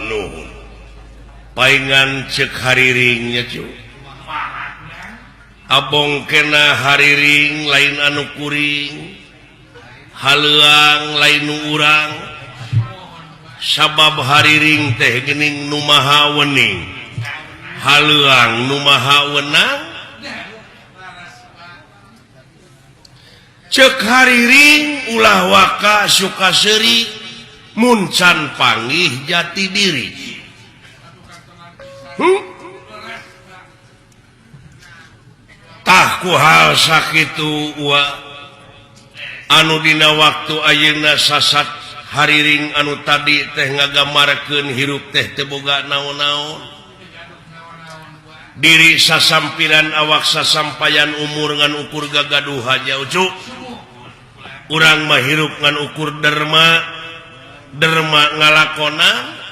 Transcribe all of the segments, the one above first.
Nuhun paingan cek hariringnya cu. Abong kena hariring lain anu kuring, haleuang lain nu urang, sabab hariring teh geuning nu maha wening, haleuang nu maha wenang. Cek hariring ulah waka suka seuri mun can panggih jati diri. Tah ku hal sakitu wa anu dina waktu ayeuna sasat hariring anu tadi teh ngagamarkeun hirup teh teu boga naon-naon. Diri sasampiran awak sasampayan umur ngan ukur gagaduhan nya ucu. Urang mah hirup ngan ukur derma, derma ngalakonan.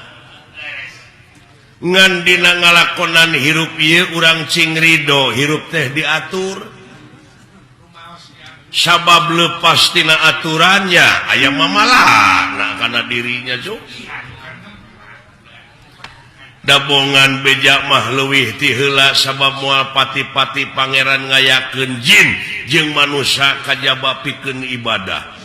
Ngan dina ngalakonan hirup ieu urang cing ridho hirup teh diatur. Sabab lepas tina aturannya aya mamalana kana dirinya cuk. Dabongan beja mah leuwih ti heula sabab moal pati-pati pangeran ngayakeun jin jeung manusia kajaba pikeun ibadah.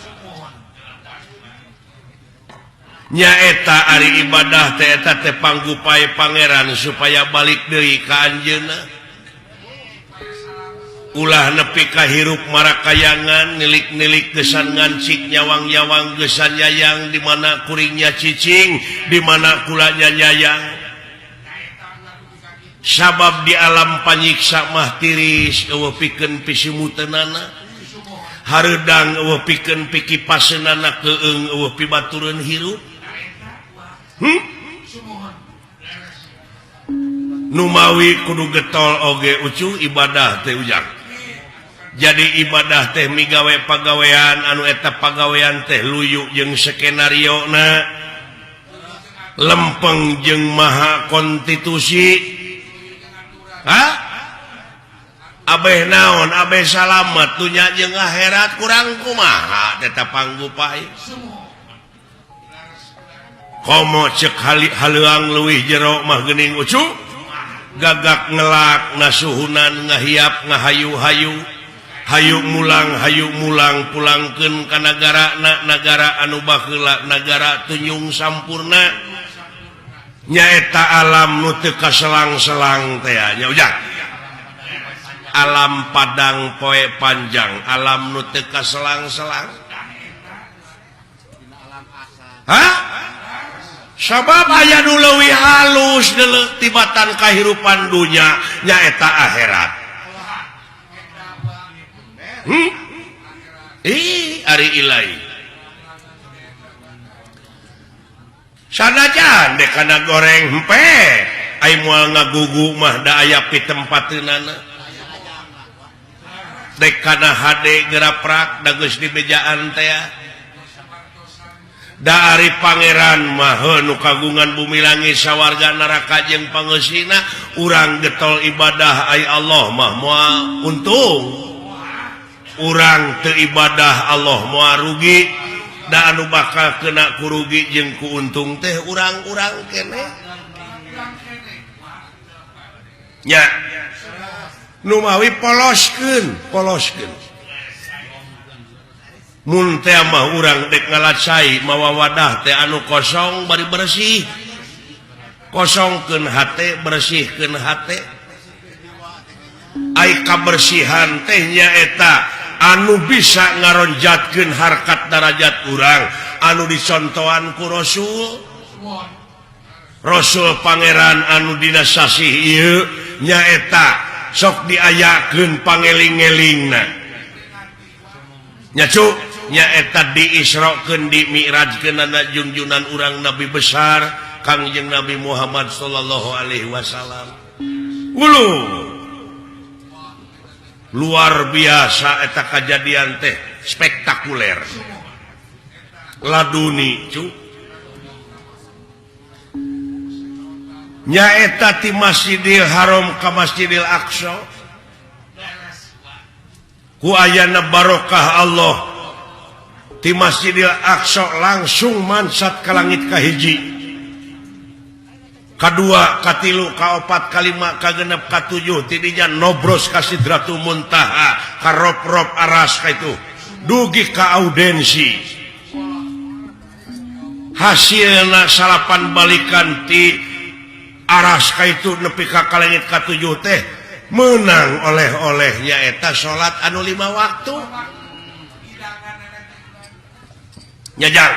Nyaeta ari ibadah teh eta teh panggupai pangeran supaya balik deui ka anjeunna. Ulah nepi ka hirup marakayangan nilik-nilik gesan ngancik nyawang-nyawang gesan nyayang di mana kuringnya cicing di mana kulanya nyayang. Sabab di alam panyiksa mah tiris eueuh pikeun pisimuteunana. Hareudang eueuh pikeun pikipaseunana keung eueuh pibatureun hirup. Numawi kudu getol oge ucu ibadah teh ujang. Jadi ibadah teh migawe pagawean anu eta pagawean teh luyu jeung skenario na, lempeng jeung maha konstitusi. Hah? Abeh naon, abeh salamet dunya jeung akhirat kurang kumaha teta panggupai. Komo cek haleuang leuwih jero mah geuning ucu. Gagak ngelak nasuhunan ngahiap ngahayu-hayu. Hayu mulang pulangkeun ka nagarana, nagara anu baheula nagara tunjung sampurna. Nyaeta alam nu teu kaselang-selang teh nya ujang. Alam padang poe panjang, alam nu teu kaselang-selang. Hah? Sabab aya nu leuwih halus deuleu tibatan kahirupan dunya nyaeta akhirat. Ih, ari ilai. Sanajan dek kana goreng hempe, ai moal ngagugu mah da aya pitempateunana. Dek kana hade geraprak da geus dibejaan teh. Da ari pangeran mah nu kagungan bumi langit sawarga neraka jeung pangeusina, urang getol ibadah ai Allah mah moal untung. Urang teu ibadah Allah moal rugi. Da anu bakal kena kurugi jeung kuuntung teh urang-urang keneh. Nya numawi poloskeun, poloskeun. Mun teh mah urang dek ngalacai mawa wadah teh anu kosong bari bersih. Kosongkeun hate, bersihkeun hate. Ai kabersihan teh nyaeta anu bisa ngaronjatkeun harkat darajat urang anu dicontohan ku Rasul. Rasul pangeran anu dina sasih ieu nyaeta sok diayakeun pangeling-elingna. Nya cu, nyaeta diisrokeun dimi'rajkeunana junjunan urang nabi besar Kangjeng Nabi Muhammad sallallahu alaihi wasallam. Ulu luar biasa eta kajadian teh spektakuler. Laduni cu. Nyaeta ti Masjidil Haram ka Masjidil Aqsa. Ku ayana barokah Allah ti Masjidil Aqsa langsung mansat ka langit kahiji. Kadua, katilu, kaopat, kalima, kagenep, katujuh, tidinya nobros ka Sidratul Muntaha, ka rop-rop aras ka itu. Dugi ka audensi. Hasilna salapan balikan ti aras ka itu nepi ka kalengit katujuh teh menang oleh-oleh nyaeta salat anu 5 waktu. Nyajang.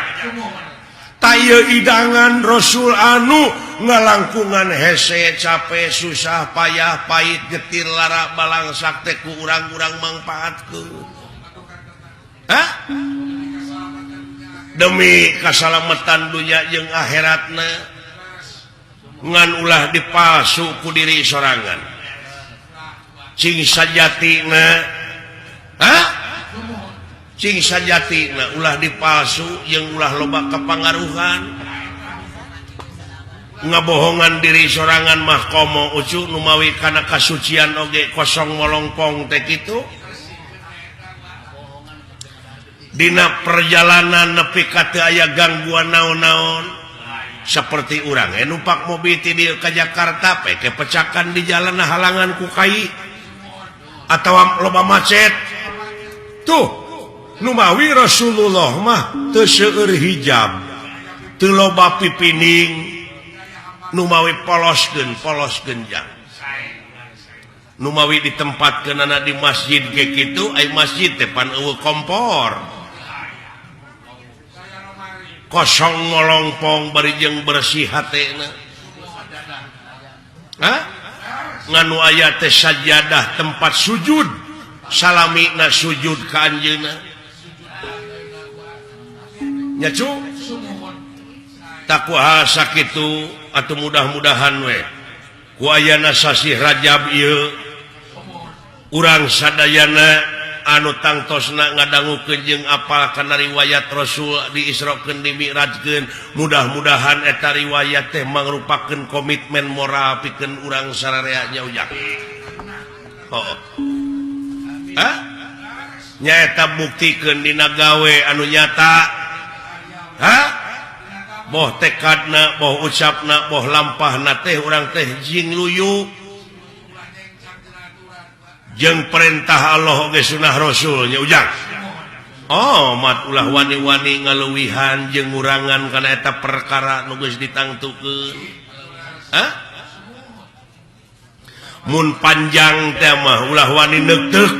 Taya idangan Rasul anu ngalangkungan hese capek susah payah pahit getir lara balangsak teh ku urang-urang mangpaatkeun. Hah? Demi kasalamatan dunya jeung akhiratna ngan ulah dipalsu ku diri sorangan. Cing sajatina, hah? Cing sajatina ulah dipalsu jeung ulah loba kepangaruhan. Ngabohongan diri sorangan mah komo ucu numawi kana kasucian oge kosong molongpong teh kitu. Dina perjalanan nepi ka teu aya gangguan naon-naon seperti urang numpak mobil ti dieu ka Jakarta peke pecakan di jalan halangan ku kai atawa loba macet tuh numawi Rasulullah mah teu seueur hijab teu loba pipining numawi poloskeun polos genjang numawi ditempatkeunana di masjid ge kitu ai masjid teh pan eueuh kompor kosong ngolongpong bari jeung bersih hatena. Hah? Nganu aya teh sajadah tempat sujud salamina sujud ka anjeunna. Nya cu? Takuha sakitu atuh mudah-mudahan we ku ayana sasih Rajab ieu urang sadayana anu tangtosna ngadangukeun jeung apal kana riwayat Rasul diisrokeun dimi'rajkeun mudah-mudahan eta riwayat teh mangrupakeun komitmen moral pikeun urang sararea nya ujang. Oh. Hah? Nyaeta buktikeun dina gawe anu nyata. Hah? Boh tekadna, boh ucapna, boh lampahna teh urang teh jing luyu jeung perintah Allah oge sunah Rasul nya ujang. Oh, mat ulah wani-wani ngaluwihan jeung ngurangan kana eta perkara nu geus ditangtukeun. Hah? Mun panjang teh mah ulah wani neuteuk,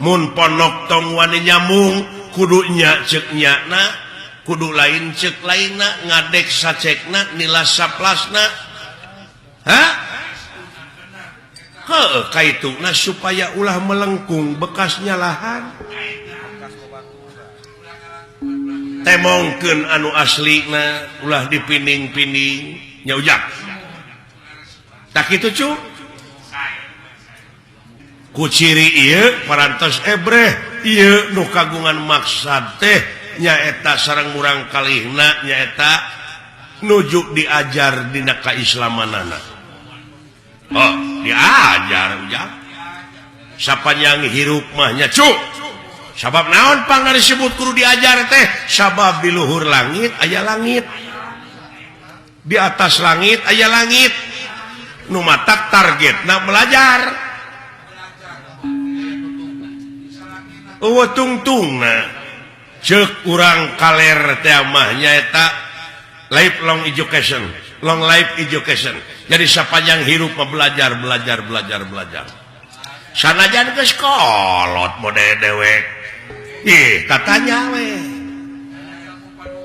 mun ponok tong wani nyambung, kudu nya ceuk nyana, kudu lain ceuk lainna, ngadek sacekna, nilas saplasna. Hah? Heuh, kaituna supaya ulah melengkung bekas nyalahan. Temongkeun anu aslina ulah dipining-pining nya ujang. Tak kitu cu? Ku ciri ieu parantos ebreh ieu nu kagungan maksad teh nyaeta sareng murang kalihna nyaeta nuju diajar dina kaislamanana. Oh, diajar ujang. Sapanjang hirup mah nya cu. Sabab naon pangna disebut kudu diajar teh? Sabab di luhur langit aya langit. Di atas langit aya langit. Nu matak targetna belajar. Eueuh tungtungna ceuk urang kaler teh mah nyaeta lifelong education, long life education. Jadi sapanjang hirup mah belajar, belajar, belajar, belajar. Sanajan geus kolot mode dewek. Ih, tatanya we.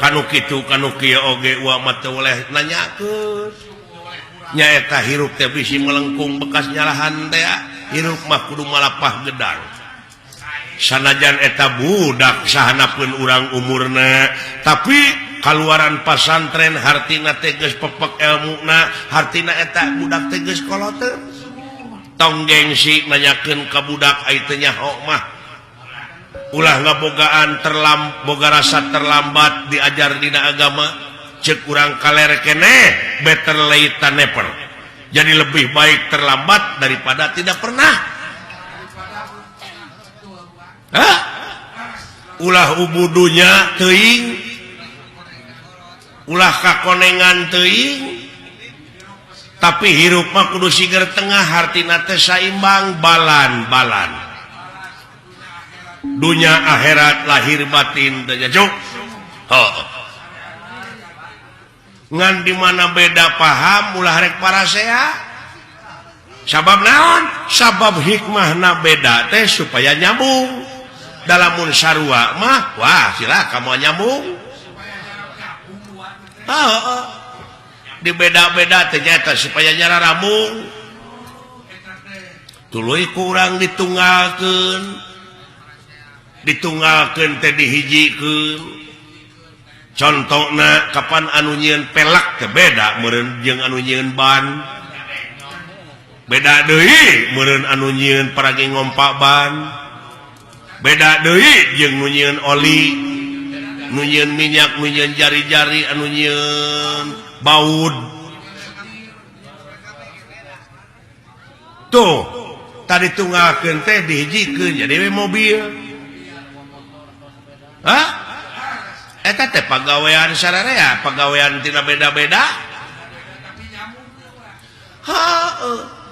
Kanu kitu kanu kieu oge uwa mah teu boleh nanyakeun. Nyaeta hirup teh bisi melengkung bekas nyalahan teh, hirup mah kudu malapah gedang. Sanajan eta budak sahanapeun urang umurna, tapi kaluaran pasantren hartina teh geus pepek elmuna, hartina eta budak teh geus koloteun. Tong gengsi nanyakeun ka budak ai teu nyaho mah. Ulah ngabogaan boga rasa terlambat diajar dina agama, ceuk urang kaler keneh better late than never. Jadi lebih baik terlambat daripada tidak pernah. Hah? Ulah ubudunya teuing, ulah kakonengan teuing, Tapi hirup mah kudu siger tengah, hartina teh saimbang, balan-balan. Dunya akhirat, lahir batin teh nya, Cuk. Oh. Ngan di mana beda paham ulah rek parasea. Sabab naon? Sabab hikmahna beda teh supaya nyambung. Dalamun sarua mah wah silakan mau nyambung. Oh, di beda-beda ternyata supaya nyara rambung. Tuluy kurang ditunggalkeun. Ditunggalkeun teh dihijikeun. Contona kapan anu nyieun pelak teh beda meureun jeung anu nyieun ban. Beda deui meureun anu nyieun paragi ngompa ban. Beda deui jeung nu nyieun oli, nu nyieun minyak, nu nyieun jari-jari, anu nyieun baud. Tuh, tadi tunggalkeun teh dihijikeun jadi we mobil. Hah? Eta teh pagawean sararea, pagawean tina beda-beda. Heuh.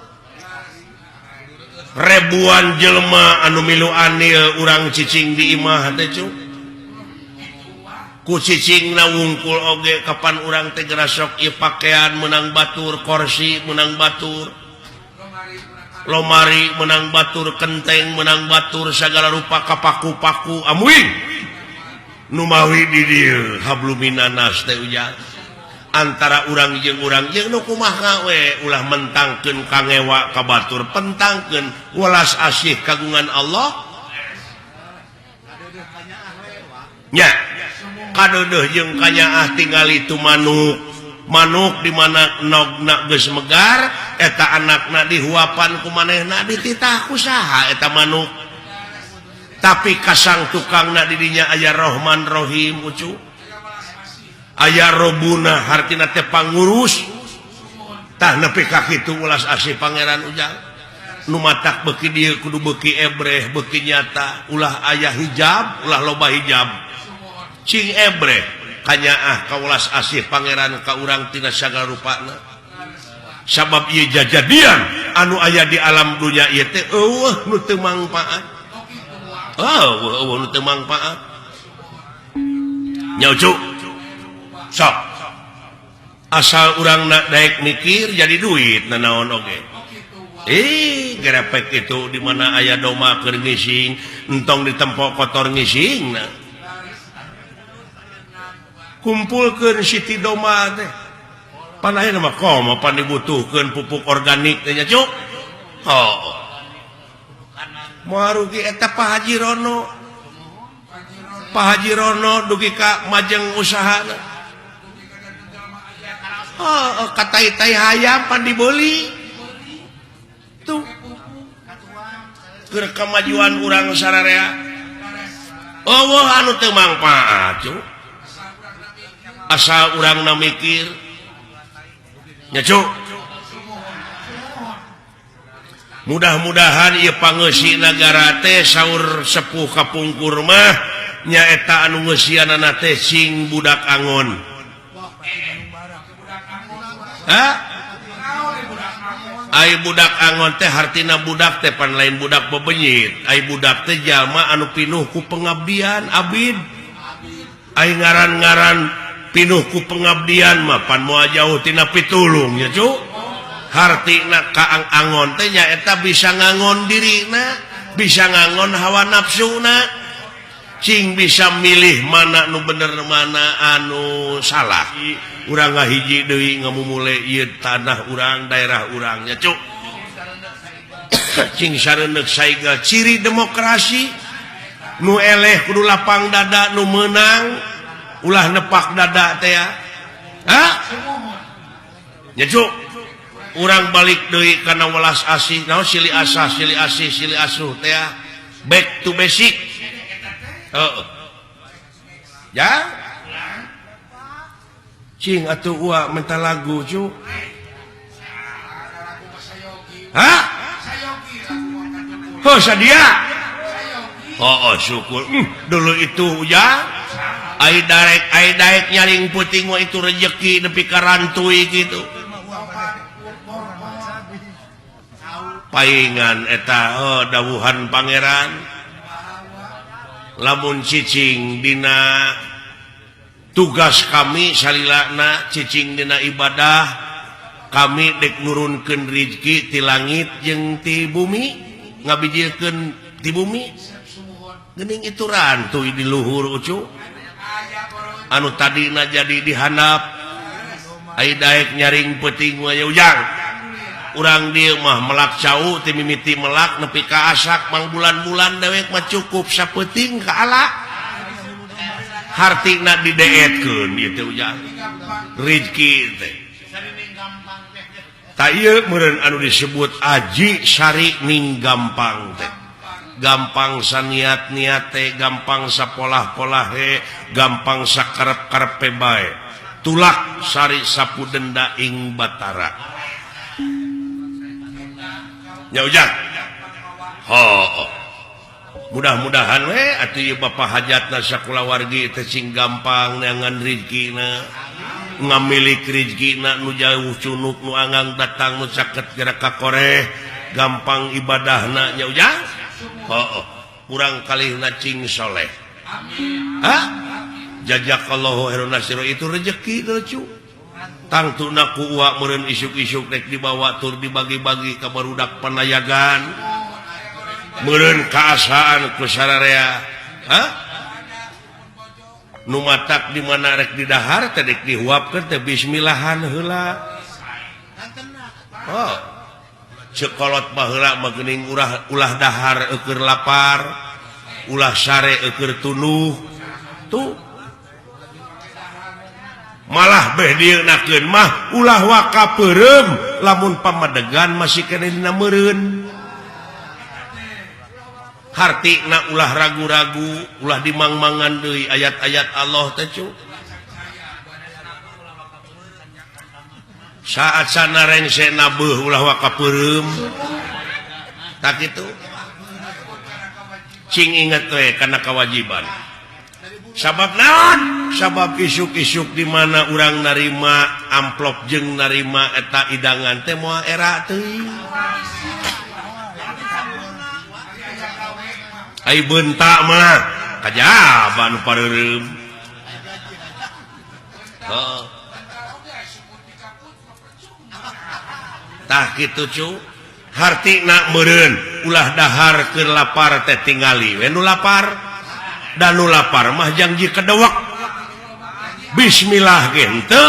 Ribuan jelema anu milu anil urang cicing di imah teh cu. Ku cicingna wungkul oge kapan urang teh gerasok ieu pakaian menang batur, kursi menang batur, lomari menang batur, kenteng menang batur, segala rupa kapaku-paku amuing. Nu mawi di dieu habluminanas teh ujang. Antara urang jeung nu kumaha we ulah mentangkeun kangewa ka batur, pentangkeun welas asih kagungan Allah. Nya kadeudeuh jeung kanyaah tingali tu manuk. Manuk di mana nogna geus megar eta anakna dihuapan ku manehna dititah ku saha eta manuk. Tapi kasang tukangna di dinya aya Rahman Rahim ucu. Aya robuna hartina teh pangurus. Tah nepi ka kitu ulas asih pangeran ujang. Nu matak beuki dieu kudu beuki ebreh, beuki nyata, ulah aya hijab, ulah loba hijab. Cing ebreh kanyaah ka ulas asih pangeran ka urang tina sagala rupana. Sabab ieu jajadian anu aya di alam dunya ieu teh eueuh nu teu mangpaat. Oh, eueuh nu teu mangpaat. Nya ucu. Sok. Asal urang nak daek mikir jadi duit nanaon oge. Gerepek itu di mana aya doma keur ngising, entong ditempok kotor ngising nah. Kumpulkeun siti doma teh. Pan ayeuna mah komo pan dibutuhkeun pupuk organik teh nya cuk. Oh. Moal rugi eta Pak Haji Rono. Pak Haji Rono dugi ka majeng usahana. Oh, katai-tai hayam pan dibeli. Tuh. Keur kemajuan urang sararea. Eueuh anu teu mangpaat, cuk. Asal urangna mikir. Nya cuk. Mudah-mudahan ieu pangeusi nagara teh saur sepuh kapungkur mah nyaeta anu ngeusianana teh sing budak angon. Hah? Ai budak angon teh hartina budak teh pan lain budak bebenyit. Ai budak teh jalma anu pinuh ku pengabdian abid. Ai ngaran-ngaran pinuh ku pengabdian mah pan moal jauh tina pitulung nya cu. Hartina ka angon teh nyaeta bisa ngangon dirina, bisa ngangon hawa nafsuna. Cing bisa milih mana nu bener mana anu salah. Urang ngahiji deui ngamumule ieu tanah urang, daerah urang nya cuk. Cing sareundeuk saiga ciri demokrasi nu eleh kudu lapang dada, nu meunang ulah nepak dada teh ya. Hah? Nya cuk. Urang balik deui kana welas asih, naon silih asah, silih asih, silih asuh teh ya. Back to basic. Heeh. Ya? Cing atuh ua minta lagu cu. Hah? Oh sadia. Oh, oh syukur. Dulu itu ya. Ai daek nyaring puting mah itu rejeki nepi ka rantui gitu. Paingan eta oh, dawuhan pangeran lamun cicing dina tugas kami salilana cicing dina ibadah kami dek nurunkeun rizki ti langit jeung ti bumi ngabijilkeun ti bumi geuning itu rantuy di luhur ucu anu tadina jadi dihandap ai daek nyaring peuting mah ujang urang dieu mah melak cau ti mimiti melak nepi ka asak mang bulan-bulan dewek mah cukup sapeuting ka ala hartina dideetkeun ieu teh ujang rizki teh ta ieu meureun anu disebut aji sari ning gampang teh gampang saniat-niat teh gampang sapolah-polahe gampang sakarep-karepe bae tulak sari sapu denda ing batara nya ujang ho mudah-mudahan we atuh ieu bapa hajatna sakulawargi teh sing gampang neangan rizkina ngamilik rizkina nu jauh cunuk nu anggang datang nu caket gerak ka koreh gampang ibadahna nya ujang ho kurang kalihna cing soleh amin ha jazakallahu khairan nasiro itu rezeki lucu tangtuna ku uak meureun isuk-isuk rek dibawa tur dibagi-bagi ka barudak panayagan meureun kaasaan ku sararea ha nu matak di mana rek didahar teh rek dihuapkeun teh bismillahan heula oh cekolot baheula mah geuning ulah dahar eueur lapar ulah sare eueur tunuh tuh malah beh dieunakeun mah ulah waka peureum lamun pamadegan masih keneh dina meureun hartina ulah ragu-ragu ulah dimangmangan deui ayat-ayat Allah teh cu saat sana rengse nabeuh ulah waka peureum tak kitu cing inget we kana kewajiban sabab naon sabab isuk-isuk di mana urang narima amplop jeung narima eta idangan teh moal era teuing ai beunta mah kajaba nu pareureum heuh tah kitu cu hartina meureun ulah dahar keur lapar teh tingali we nu lapar dan nu lapar mah jangji kedewek bismillah ge henteu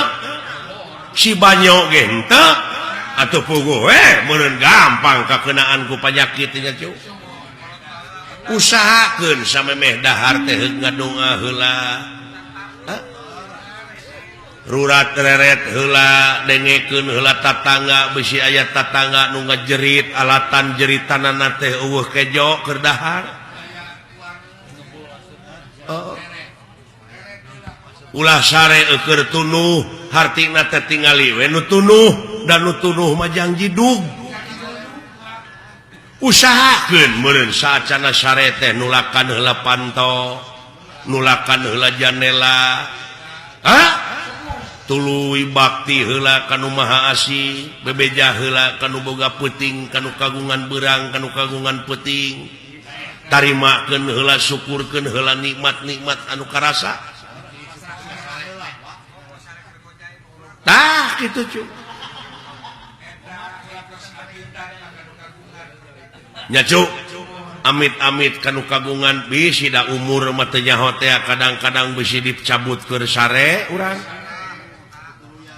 si banyo ge henteu atuh puguh we meureun gampang kakeunaan ku panyakit nya cu usahakeun samemeh dahar teh heug ngadonga heula rurat reret heula dengekeun heula tatangga bisi aya tatangga nu ngajerit alatan jeritanana teh eueuh kejo keur dahar oh. Ulah sare eueur tunuh hartina teh tingali we nu tunuh dan nu tunuh mah jangji dug usahakeun meureun saacana sare teh nulakan heula panto nulakan heula janela ha tuluy bakti heula ka nu maha asih bebeja heula ka nu boga peuting ka nu kagungan beurang ka nu kagungan peuting tarimakeun heula syukurkeun heula nikmat-nikmat anu karasa tah kitu cu nya cu amit-amit kanu kagungan bisi da umur mah teu nyaho teh kadang-kadang bisi dicabut keur sare urang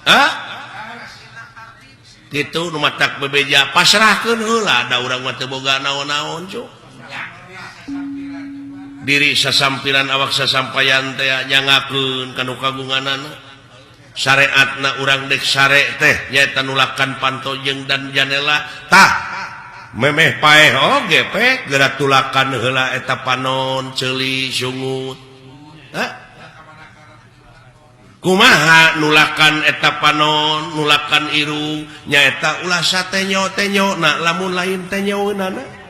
ha kitu nu matak bebeja pasrahkeun heula da urang mah teu boga naon-naon cu diri sasampiran awak sasampayan teh nyangakeun kanu kagunganana syariatna urang dek sare teh nyaeta nulakan panto jeung dan janela tah memeh paeh oge pe geura tulakan heula eta panon ceuli sungut ha kumaha nulakan eta panon nulakan irung nyaeta ulah satenyo-tenyo na lamun lain tenyoeunana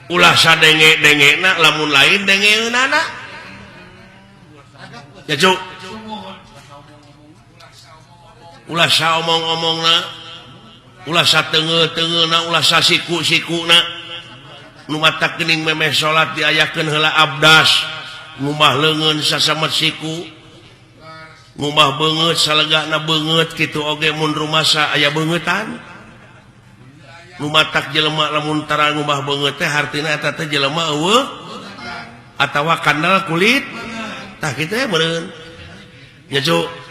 ulah sadenge-dengena lamun lain dengeunana ya cu ulah saomong-omongna Ulah sateungeul-teungeulna, ulah sasiku-sikuna. Nu matak geuning memeh salat diayakeun heula abdas, ngumbah leungeun sasamet siku, ngumbah beungeut salegana beungeut kitu oge mun rumasa aya beungeutan. Nu matak jelema lamun tara ngumbah beungeut teh hartina eta teh jelema eueuh atawa kandal kulit. Tah kitu meureun. Nya, Cu.